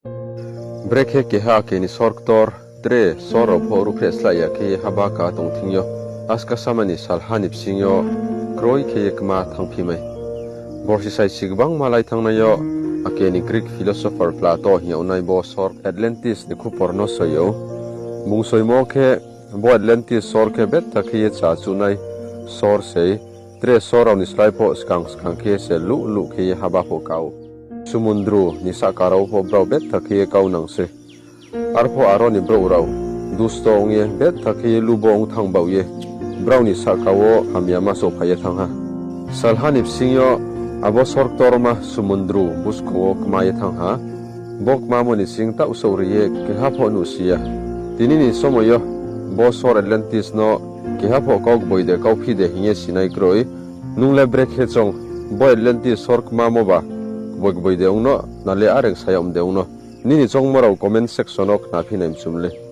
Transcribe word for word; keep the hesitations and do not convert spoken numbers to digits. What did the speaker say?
Brekhe keha ake ni sor ktor, tre sor rao pho ruhphreh slái ya khe ye haba ka tong thing yo, askasama ni salha ni bsing yo kroi khe ye kma thanngphi mai. Borsi saisi gbangma lai thanngnai yo, ake ni Greek philosopher Plato hing yagnai bo sor Atlantis ni khupor no soi ou. Bung soimo khe, bo Atlantis sor khe bettha khe ye cha chuhnai sor sei, tre sor rao ni slái pho skang skang khe se luh luh khe ye haba pho ka ou. Sumundru ni sahka rao pho brao bettha khe ye kau nang sei. Arphuh aro ni brouh rao dusto ong ye bettha khe ye lubo ong thanng baoh ye, brao ni sahka wo hamyama souhphai ye thanng ha. Salha ni bsing yo abo sor ktorma sumundru buskang wo kma ye thanng ha. Bo kmamo ni sing taoh souhri ye keha pho nuhsi ya. Tini ni somoi yo bo sor Atlantis no keha pho kaugboi de kauphi de hing ye sinai kroi. Nung le brekhe choung, bo Atlantis sor kmamo ba gboi gboi de ong no, na le areng sa yag de ong no? Nini choungmo rao comment section wo khnaphi nai mchum le.